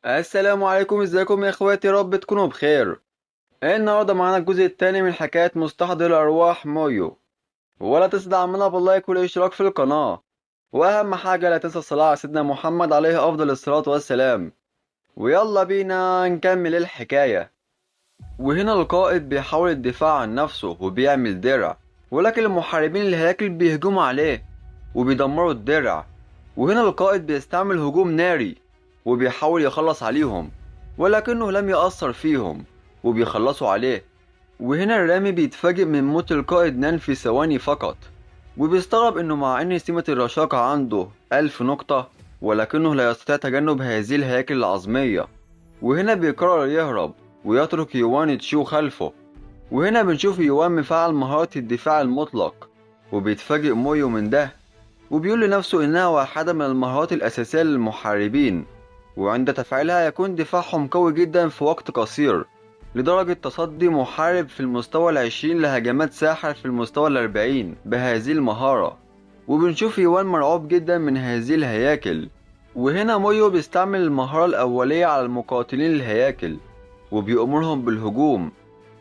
السلام عليكم، ازيكم يا اخواتي؟ رب تكونوا بخير. النهارده معانا الجزء الثاني من حكاية مستحضر الارواح مويو. ولا تنسى دعمنا بال like والاشتراك في القناة، واهم حاجة لا تنسى الصلاة على سيدنا محمد عليه افضل الصلاة والسلام. ويلا بينا نكمل الحكاية. وهنا القائد بيحاول الدفاع عن نفسه وبيعمل درع، ولكن المحاربين الهياكل بيهجموا عليه وبيدمروا الدرع. وهنا القائد بيستعمل هجوم ناري وبيحاول يخلص عليهم، ولكنه لم يأثر فيهم وبيخلصوا عليه. وهنا الرامي بيتفاجئ من موت القائد نان في ثواني فقط، وبيستغرب انه مع ان سمة الرشاقة عنده 1000 نقطة ولكنه لا يستطيع تجنب هذه الهياكل العظمية. وهنا بيقرر يهرب ويترك يوان تشو خلفه. وهنا بنشوف يوان مفعل مهارة الدفاع المطلق، وبيتفاجئ مويو من ده وبيقول لنفسه انها واحدة من المهارات الاساسية للمحاربين، وعند تفعيلها يكون دفاعهم قوي جدا في وقت قصير، لدرجة تصدي محارب في المستوى 20 لهجمات ساحر في المستوى 40 بهذه المهارة. وبنشوف يوان مرعوب جدا من هذه الهياكل. وهنا مويو بيستعمل المهارة الأولية على المقاتلين الهياكل وبيأمرهم بالهجوم.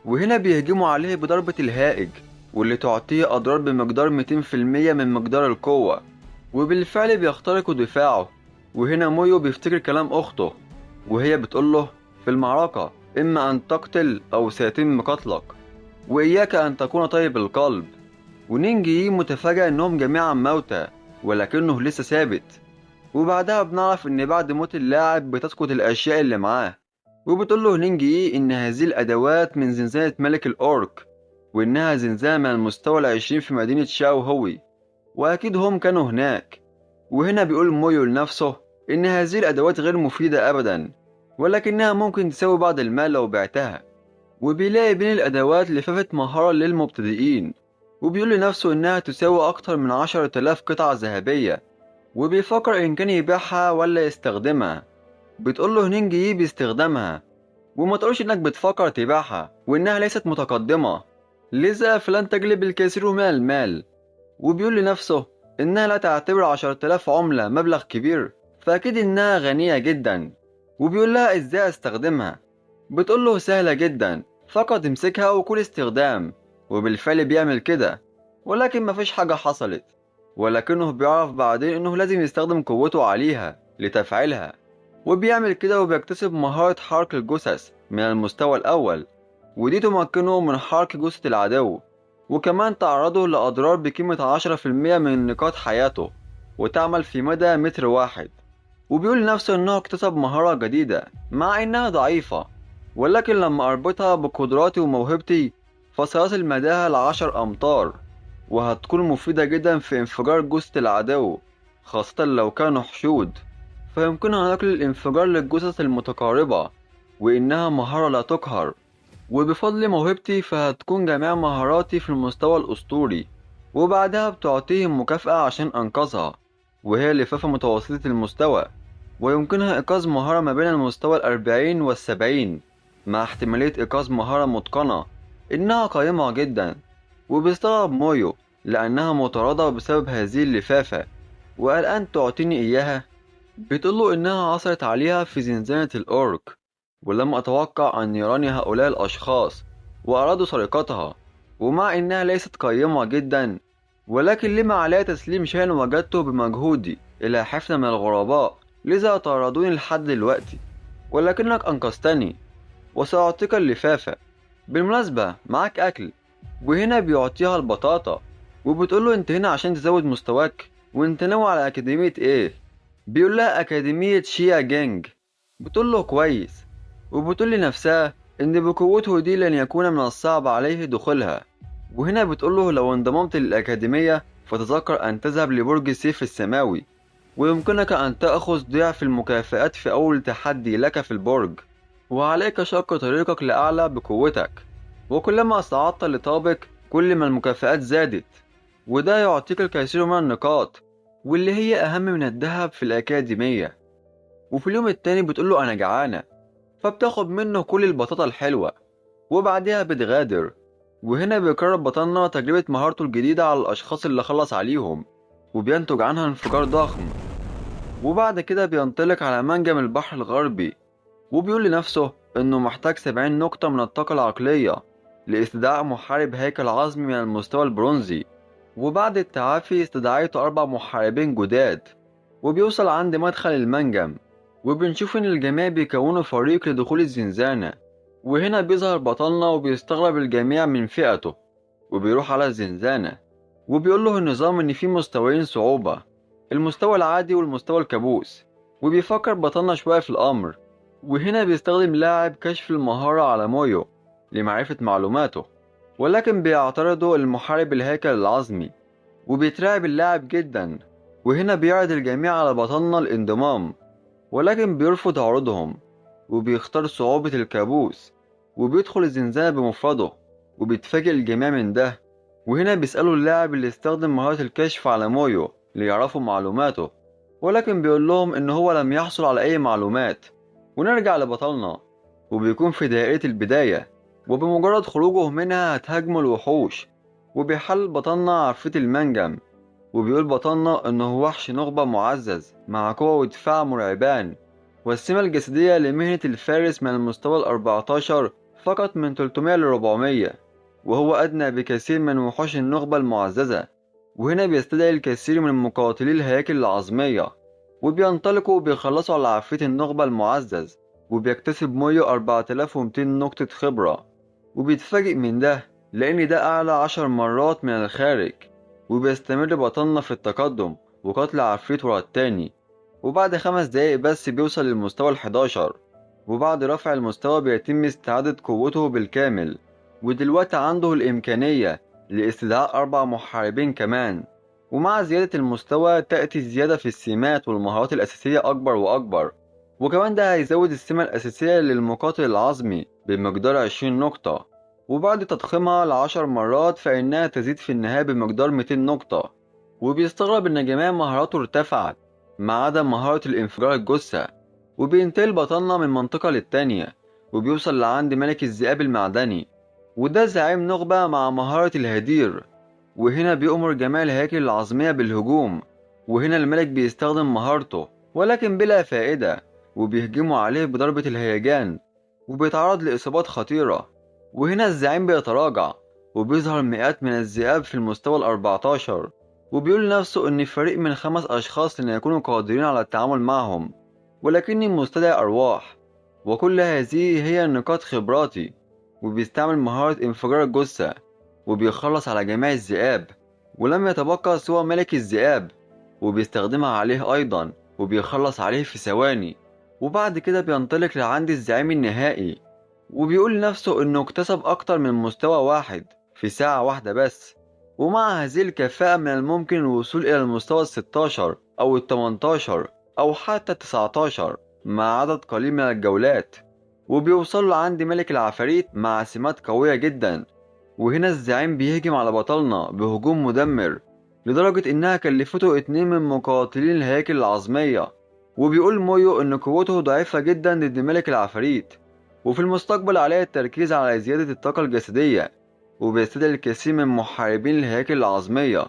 وهنا بيهجموا عليه بضربة الهائج واللي تعطيه أضرار بمقدار 200% من مقدار القوة، وبالفعل بيخترقوا دفاعه. وهنا مويو بيفتكر كلام أخته وهي بتقوله في المعركة إما أن تقتل أو سيتم قتلك، وإياك أن تكون طيب القلب. ونينجي متفاجئ إنهم جميعا موتى ولكنه لسه ثابت. وبعدها بنعرف إن بعد موت اللاعب بتسقط الأشياء اللي معاه، وبتقوله نينجي إن هذه الأدوات من زنزانة ملك الأورك، وإنها زنزانة من المستوى 20 في مدينة شاو هوي، وأكيد هم كانوا هناك. وهنا بيقول مويو لنفسه إن هذه الأدوات غير مفيدة أبدا، ولكنها ممكن تساوي بعض المال لو بعتها. وبيلاقي بين الأدوات لفافة مهارة للمبتدئين، وبيقول لنفسه إنها تساوي أكتر من 10,000 قطعة ذهبية، وبيفكر إن كان يبيعها ولا يستخدمها. بتقوله نينجي باستخدامها، وما تقولش إنك بتفكر تبيعها وإنها ليست متقدمة، لذا فلن تجلب الكثير من المال. وبيقول لنفسه إنها لا تعتبر 10,000 عملة مبلغ كبير، فأكيد إنها غنية جدا. وبيقول لها إزاي أستخدمها؟ بتقول له سهلة جدا، فقط امسكها وكل استخدام. وبالفعل بيعمل كده، ولكن مفيش حاجة حصلت، ولكنه بيعرف بعدين إنه لازم يستخدم قوته عليها لتفعيلها. وبيعمل كده وبيكتسب مهارة حرق الجثث من المستوى الأول، ودي تمكنه من حرق جثة العدو، وكمان تعرضه لأضرار بقيمة 10% من نقاط حياته، وتعمل في مدى متر واحد. وبيقول لنفسه إنه اكتسب مهارة جديدة مع إنها ضعيفة، ولكن لما أربطها بقدراتي وموهبتي فسيصل مداها ل10 أمتار، وهتكون مفيدة جدا في انفجار جثة العدو، خاصة لو كانوا حشود، فيمكنها نقل الانفجار للجثث المتقاربة، وإنها مهارة لا تقهر. وبفضل موهبتي فهتكون جميع مهاراتي في المستوى الأسطوري. وبعدها بتعطيهم مكافأة عشان أنقذها، وهي لفافة متوسطة المستوى، ويمكنها إيقاظ مهارة ما بين المستوى 40 وال70 مع احتمالية إيقاظ مهارة متقنة إنها قيمة جدا. وبيستغرب مويو لأنها مطاردة بسبب هذه اللفافة، وقال تعطيني إياها؟ بتقوله إنها عثرت عليها في زنزانة الأورك، ولم أتوقع أن يراني هؤلاء الأشخاص وأرادوا سرقتها، ومع إنها ليست قيمة جدا، ولكن لما علي تسليم شيء وجدته بمجهودي إلى حفنة من الغرباء، لذا طاردوني لحد دلوقتي، ولكنك أنقذتني وسأعطيك اللفافة. بالمناسبة معاك أكل. وهنا بيعطيها البطاطا، وبتقوله أنت هنا عشان تزود مستواك، وأنت ناوي على أكاديمية إيه؟ بيقول لها أكاديمية شيا جينج. بتقوله كويس، وبتقول لنفسها إن بقوته دي لن يكون من الصعب عليه دخولها. وهنا بتقوله لو انضممت للأكاديمية فتذكر أن تذهب لبرج السيف السماوي، ويمكنك أن تأخذ ضعف المكافآت في أول تحدي لك في البرج، وعليك شق طريقك لأعلى بقوتك، وكلما صعدت لطابق كل ما المكافآت زادت، وده يعطيك الكثير من النقاط واللي هي أهم من الذهب في الأكاديمية. وفي اليوم التاني بتقوله أنا جعانة، فبتاخد منه كل البطاطا الحلوة، وبعدها بتغادر. وهنا بيكرر بطلنا تجربة مهارته الجديدة على الأشخاص اللي خلص عليهم، وبينتج عنها انفجار ضخم. وبعد كده بينطلق على منجم البحر الغربي، وبيقول لنفسه إنه محتاج 70 نقطة من الطاقة العقلية لاستدعاء محارب هيكل عظمي من المستوى البرونزي. وبعد التعافي استدعيته 4 محاربين جداد. وبيوصل عند مدخل المنجم، وبنشوف إن الجميع بيكونوا فريق لدخول الزنزانة. وهنا بيظهر بطلنا وبيستغرب الجميع من فئته، وبيروح على الزنزانة، وبيقول له النظام إن في مستويين صعوبة، المستوى العادي والمستوى الكابوس. وبيفكر بطلنا شوية في الأمر، وهنا بيستخدم لاعب كشف المهارة على مويو لمعرفة معلوماته، ولكن بيعترضه المحارب الهيكل العظمي، وبيترعب اللاعب جدا. وهنا بيعرض الجميع على بطلنا الانضمام، ولكن بيرفض عروضهم، وبيختار صعوبة الكابوس، وبيدخل الزنزانة بمفرده، وبيتفاجئ الجميع من ده. وهنا بيسألوا اللاعب اللي استخدم مهارة الكشف على مويو ليعرفوا معلوماته، ولكن بيقول لهم إن هو لم يحصل على أي معلومات. ونرجع لبطلنا، وبيكون في دائرة البداية، وبمجرد خروجه منها هتهاجمه الوحوش. وبيحل بطلنا عفريت المنجم، وبيقول بطلنا إنه وحش نخبة معزز مع قوة ودفاع مرعبان، والسمة الجسدية لمهنة الفارس من المستوى 14 فقط من 300 ل 400، وهو أدنى بكثير من وحوش النخبة المعززة. وهنا بيستدعي الكثير من مقاتلي الهياكل العظمية، وبينطلقوا وبيخلصوا على عفريت النخبة المعزز، وبيكتسب مويو 4200 نقطة خبرة. وبيتفاجئ من ده لأن ده أعلى 10 مرات من الخارج. وبيستمر بطلنا في التقدم وقتل عفريت ورا التاني، وبعد 5 دقايق بس بيوصل للمستوى 11. وبعد رفع المستوى بيتم استعادة قوته بالكامل، ودلوقتي عنده الإمكانية لاستدعاء 4 محاربين كمان. ومع زيادة المستوى تأتي زيادة في السمات والمهارات الأساسية أكبر وأكبر، وكمان ده هيزود السمة الأساسية للمقاتل العظمي بمقدار 20 نقطة، وبعد تضخيمها ل10 مرات فإنها تزيد في النهاية بمقدار 200 نقطة. وبيستغرب إن جميع مهاراته ارتفعت ما عدا مهارة الانفجار الجثة. وبينتقل بطلنا من منطقة للتانية، وبيوصل لعند ملك الذئاب المعدني، وده زعيم نخبة مع مهارة الهدير. وهنا بيأمر جميع الهياكل العظمية بالهجوم، وهنا الملك بيستخدم مهارته ولكن بلا فائدة، وبيهجموا عليه بضربة الهيجان، وبيتعرض لإصابات خطيرة. وهنا الزعيم بيتراجع، وبيظهر مئات من الذئاب في المستوى 14، وبيقول لنفسه إن فريق من 5 أشخاص لن يكونوا قادرين على التعامل معهم، ولكني مستدعي أرواح، وكل هذه هي نقاط خبراتي. وبيستعمل مهارة انفجار الجثة، وبيخلص على جميع الذئاب، ولم يتبقى سوى ملك الذئاب، وبيستخدمها عليه أيضا، وبيخلص عليه في ثواني. وبعد كده بينطلق لعند الزعيم النهائي، وبيقول لنفسه إنه اكتسب أكتر من مستوى واحد في ساعة واحدة بس، ومع هذه الكفاءة من الممكن الوصول إلى المستوى 16 أو 18 أو حتى 19 مع عدد قليل من الجولات. وبيوصل لعند ملك العفاريت مع سمات قوية جدا، وهنا الزعيم بيهجم على بطلنا بهجوم مدمر لدرجة إنها كلفته 2 من مقاتلين الهياكل العظمية. وبيقول مويو إن قوته ضعيفة جدا ضد ملك العفاريت، وفي المستقبل عليه التركيز على زيادة الطاقة الجسدية. وبيستدعي الكثير من محاربين الهياكل العظمية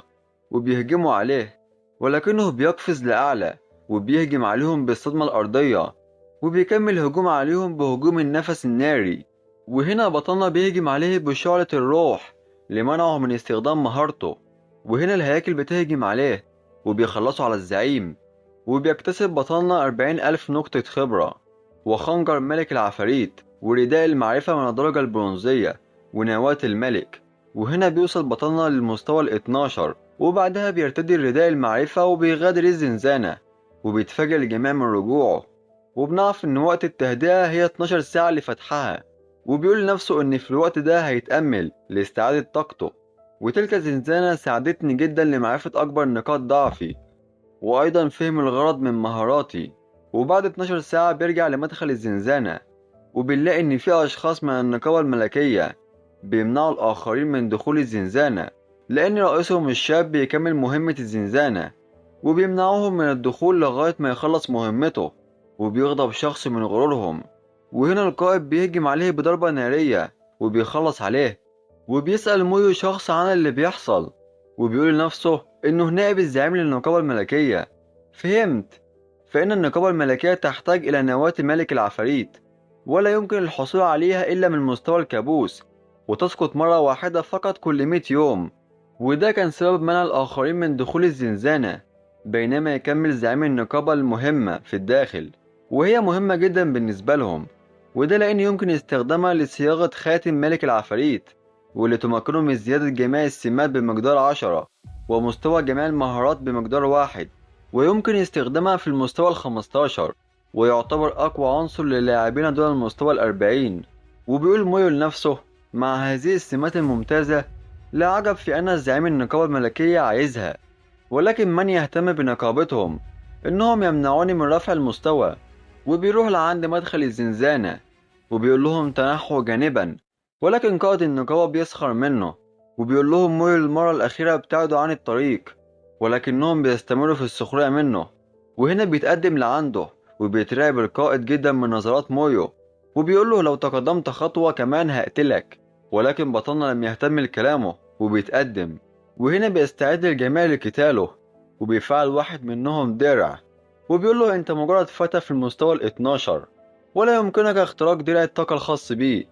وبيهجموا عليه، ولكنه بيقفز لأعلى وبيهجم عليهم بالصدمة الأرضية، وبيكمل هجوم عليهم بهجوم النفس الناري. وهنا بطلنا بيهجم عليه بشعلة الروح لمنعه من استخدام مهارته، وهنا الهياكل بتهجم عليه وبيخلصوا على الزعيم. وبيكتسب بطلنا 40,000 نقطة خبرة، وخنجر ملك العفاريت، ورداء المعرفة من الدرجة البرونزية، ونواة الملك. وهنا بيوصل بطلنا للمستوى 12، وبعدها بيرتدي الرداء المعرفة وبيغادر الزنزانة، وبيتفاجئ الجميع من رجوعه. وبنعرف إن وقت التهدئة هي 12 ساعة لفتحها، وبيقول لنفسه إن في الوقت ده هيتأمل لاستعادة طاقته. وتلك الزنزانة ساعدتني جدا لمعرفة أكبر نقاط ضعفي، وأيضا فهم الغرض من مهاراتي. وبعد 12 ساعة بيرجع لمدخل الزنزانة، وبنلاقي إن في أشخاص من النقابة الملكية بيمنعوا الآخرين من دخول الزنزانة، لأن رئيسهم الشاب بيكمل مهمة الزنزانة، وبيمنعوهم من الدخول لغاية ما يخلص مهمته. وبيغضب شخص من غرورهم، وهنا القائد بيهجم عليه بضربة نارية وبيخلص عليه. وبيسأل مويو شخص عن اللي بيحصل، وبيقول لنفسه إنه نائب الزعيم للنقابة الملكية. فهمت، فإن النقابة الملكية تحتاج إلى نواة ملك العفاريت، ولا يمكن الحصول عليها إلا من مستوى الكابوس، وتسقط مرة واحدة فقط كل 100 يوم، وده كان سبب منع الآخرين من دخول الزنزانة، بينما يكمل زعيم النقابة المهمة في الداخل، وهي مهمة جدا بالنسبة لهم، وده لأن يمكن استخدامها لصياغة خاتم ملك العفاريت، واللي تمكنه من زيادة جميع السمات بمقدار 10 ومستوى جميع المهارات بمقدار 1، ويمكن استخدامها في المستوى 15، ويعتبر أقوى عنصر للاعبين دون المستوى 40. وبيقول مويو لنفسه مع هذه السمات الممتازة لا عجب في أن زعيم النقابة الملكية عايزها، ولكن من يهتم بنقابتهم؟ إنهم يمنعوني من رفع المستوى. وبيروح لعند مدخل الزنزانة وبيقول لهم تنحوا جانبا، ولكن قائد النقابة بيسخر منه وبيقول لهم مويو المرة الأخيرة ابتعدوا عن الطريق، ولكنهم بيستمروا في السخرية منه. وهنا بيتقدم لعنده وبيترعب القائد جدا من نظرات مويو، وبيقول له لو تقدمت خطوة كمان هقتلك، ولكن بطلنا لم يهتم لكلامه وبيتقدم. وهنا بيستعد الجميع لقتاله، وبيفعل واحد منهم درع وبيقول له انت مجرد فتى في المستوى 12 ولا يمكنك اختراق درع الطاقة الخاص بيه.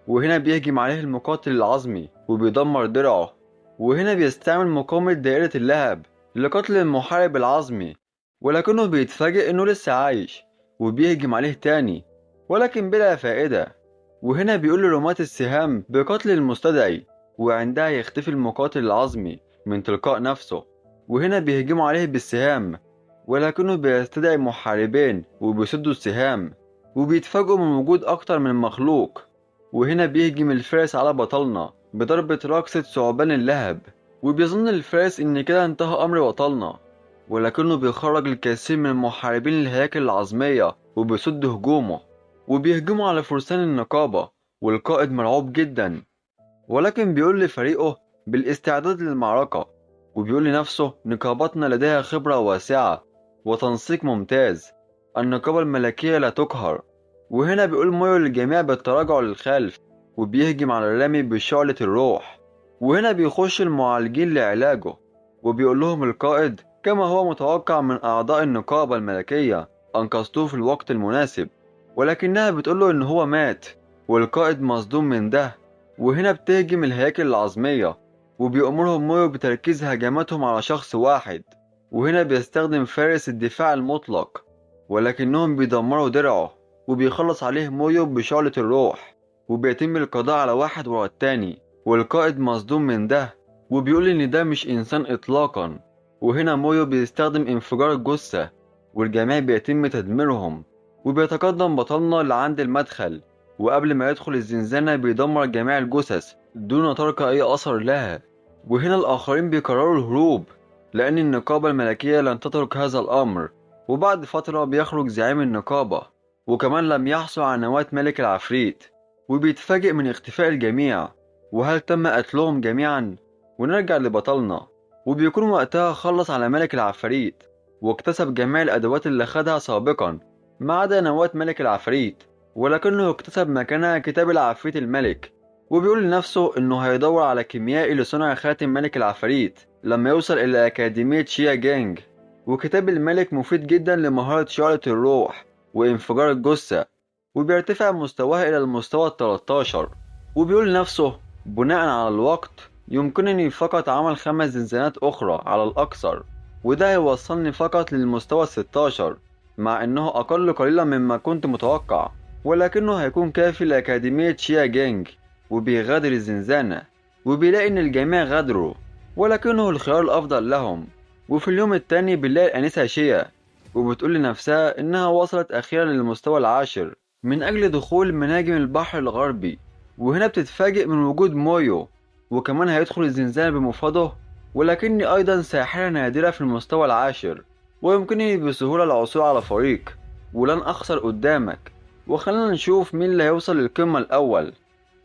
وهنا بيهجم عليه المقاتل العظمي وبيدمر درعه، وهنا بيستعمل مقاومة دائرة اللهب لقتل المحارب العظمي، ولكنه بيتفاجئ انه لسه عايش وبيهجم عليه تاني ولكن بلا فائدة. وهنا بيقول لرماة السهام بقتل المستدعي، وعندها يختفي المقاتل العظمي من تلقاء نفسه، وهنا بيهجموا عليه بالسهام، ولكنه بيستدعي محاربين وبيسدوا السهام، وبيتفاجئوا من وجود أكتر من مخلوق. وهنا بيهجم الفارس على بطلنا بضربة رقصة ثعبان اللهب، وبيظن الفارس إن كده انتهى أمر بطلنا، ولكنه بيخرج الكثير من المحاربين الهياكل العظمية وبيسد هجومه، وبيهجموا على فرسان النقابة، والقائد مرعوب جدا، ولكن بيقول لفريقه بالاستعداد للمعركة، وبيقول لنفسه نقابتنا لديها خبرة واسعة وتنسيق ممتاز، النقابة الملكية لا تقهر. وهنا بيقول مويو للجميع بالتراجع للخلف، وبيهجم على الرامي بشعلة الروح، وهنا بيخش المعالجين لعلاجه، وبيقول لهم القائد كما هو متوقع من أعضاء النقابة الملكية أنقذتوه في الوقت المناسب، ولكنها بتقوله إن هو مات، والقائد مصدوم من ده. وهنا بتهجم الهياكل العظمية، وبيأمرهم مويو بتركيز هجماتهم على شخص واحد، وهنا بيستخدم فارس الدفاع المطلق، ولكنهم بيدمروا درعه، وبيخلص عليه مويو بشعلة الروح، وبيتم القضاء على واحد ورا التاني، والقائد مصدوم من ده، وبيقول إن ده مش إنسان إطلاقا. وهنا مويو بيستخدم انفجار الجثة، والجميع بيتم تدميرهم، وبيتقدم بطلنا لعند المدخل، وقبل ما يدخل الزنزانة بيدمر جميع الجثث دون ترك أي أثر لها. وهنا الآخرين بيقرروا الهروب لأن النقابة الملكية لن تترك هذا الأمر. وبعد فترة بيخرج زعيم النقابة، وكمان لم يحصل على نواة ملك العفريت، وبيتفاجئ من اختفاء الجميع، وهل تم قتلهم جميعا؟ ونرجع لبطلنا، وبيكون وقتها خلص على ملك العفاريت واكتسب جميع الأدوات اللي خدها سابقا ما عدا نواة ملك العفاريت، ولكنه اكتسب مكانها كتاب العفريت الملك. وبيقول لنفسه انه هيدور على كيميائي لصنع خاتم ملك العفاريت لما يوصل الى أكاديمية شيا جانج. وكتاب الملك مفيد جدا لمهارة شعلة الروح وانفجار الجثة، وبيرتفع مستواها الى المستوى 13. وبيقول لنفسه بناء على الوقت يمكنني فقط عمل 5 زنزانات أخرى على الأكثر، وده هيوصلني فقط للمستوى 16، مع انه اقل قليلا مما كنت متوقع، ولكنه هيكون كافي لأكاديمية شيا جانج. وبيغادر الزنزانة وبيلاقي ان الجميع غادروا، ولكنه الخيار الافضل لهم. وفي اليوم التاني بنلاقي الانسة شيا، وبتقول لنفسها انها وصلت اخيرا للمستوى 10 من اجل دخول مناجم البحر الغربي. وهنا بتتفاجئ من وجود مويو، وكمان هيدخل الزنزانة بمفرده، ولكني ايضا ساحرة نادرة في المستوى 10، ويمكنني بسهولة العثور على فريق، ولن اخسر قدامك، وخلينا نشوف مين اللي هيوصل للقمة الاول.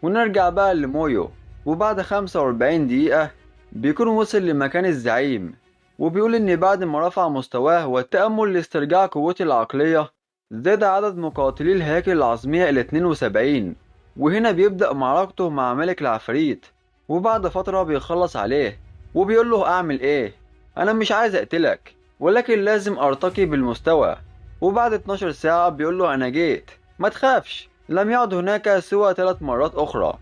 ونرجع بقى لمويو، وبعد 45 دقيقة بيكون وصل لمكان الزعيم، وبيقول ان بعد ما رفع مستواه والتأمل لاسترجاع قوته العقلية زاد عدد مقاتلي الهياكل العظمية الى 72. وهنا بيبدأ معركته مع ملك العفاريت، وبعد فترة بيخلص عليه وبيقول له اعمل ايه، انا مش عايز اقتلك، ولكن لازم ارتقي بالمستوى. وبعد 12 ساعة بيقول له انا جيت، ما تخافش، لم يعد هناك سوى 3 مرات أخرى،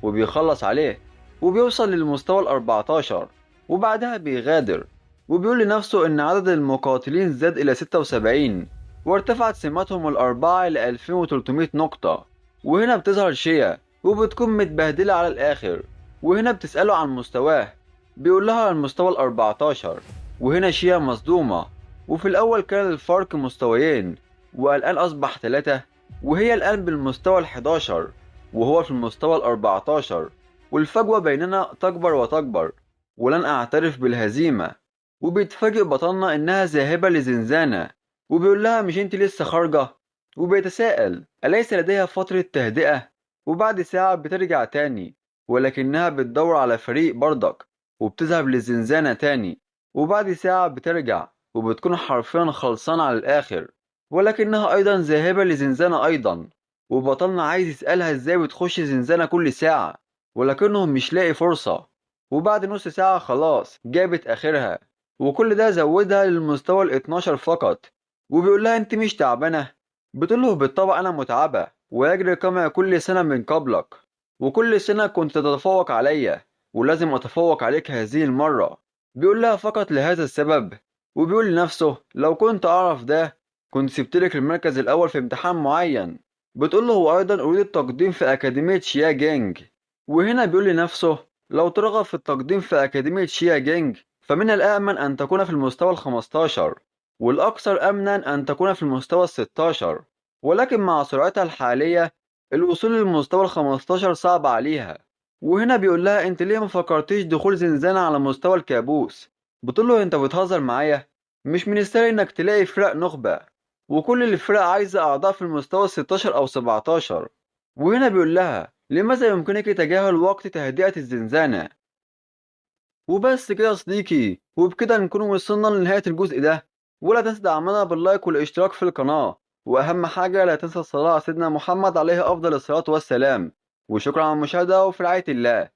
وبيخلص عليه وبيوصل للمستوى 14، وبعدها بيغادر وبيقول لنفسه إن عدد المقاتلين زاد إلى 76 وارتفعت سماتهم الأربعة إلى 2300 نقطة. وهنا بتظهر شيا وبتكون متبهدلة على الآخر، وهنا بتسأله عن مستواه، بيقول لها عن المستوى 14. وهنا شيا مصدومة، وفي الأول كان الفرق مستويين والآن أصبح 3، وهي الآن بالمستوى 11 وهو في المستوى 14، والفجوة بيننا تكبر وتكبر، ولن أعترف بالهزيمة. وبيتفاجئ بطلنا إنها ذاهبة لزنزانة، وبيقول لها مش انت لسه خارجة؟ وبيتساءل أليس لديها فترة تهدئة؟ وبعد ساعة بترجع تاني، ولكنها بتدور على فريق بردك وبتذهب للزنزانة تاني، وبعد ساعة بترجع وبتكون حرفيا خلصانة على الآخر، ولكنها أيضا ذاهبة لزنزانة أيضا. وبطلنا عايز يسألها ازاي بتخش زنزانة كل ساعة، ولكنه مش لاقي فرصة. وبعد نص ساعة خلاص جابت آخرها، وكل ده زودها للمستوى 12 فقط. وبيقول لها انت مش تعبانة؟ بتقول له بالطبع انا متعبة، ويجري كما كل سنة من قبلك، وكل سنة كنت تتفوق عليا، ولازم اتفوق عليك هذه المرة. بيقول لها فقط لهذا السبب، وبيقول لنفسه لو كنت اعرف ده كنت سبتلك المركز الاول في امتحان معين. بتقول له وايضا اريد التقديم في اكاديمية شيا جينج. وهنا بيقول لنفسه لو ترغب في التقديم في اكاديمية شيا جينج فمن الامن ان تكون في المستوى 15، والأكثر أمنا أن تكون في المستوى 16، ولكن مع سرعتها الحالية الوصول للمستوى 15 صعب عليها. وهنا بيقول لها أنت ليه ما فكرتيش دخول زنزانة على مستوى الكابوس؟ بتقول له أنت بتهزر معايا؟ مش من السهل إنك تلاقي فرق نخبة، وكل الفرق عايزة أعضاء في المستوى 16 أو 17. وهنا بيقول لها لماذا يمكنك تجاهل وقت تهدئة الزنزانة؟ وبس كده يا صديقي، وبكده نكون وصلنا لنهاية الجزء ده. ولا تنسى دعمنا باللايك والاشتراك في القناة، وأهم حاجة لا تنسى الصلاة على سيدنا محمد عليه أفضل الصلاة والسلام. وشكرا على المشاهدة، وفي رعاية الله.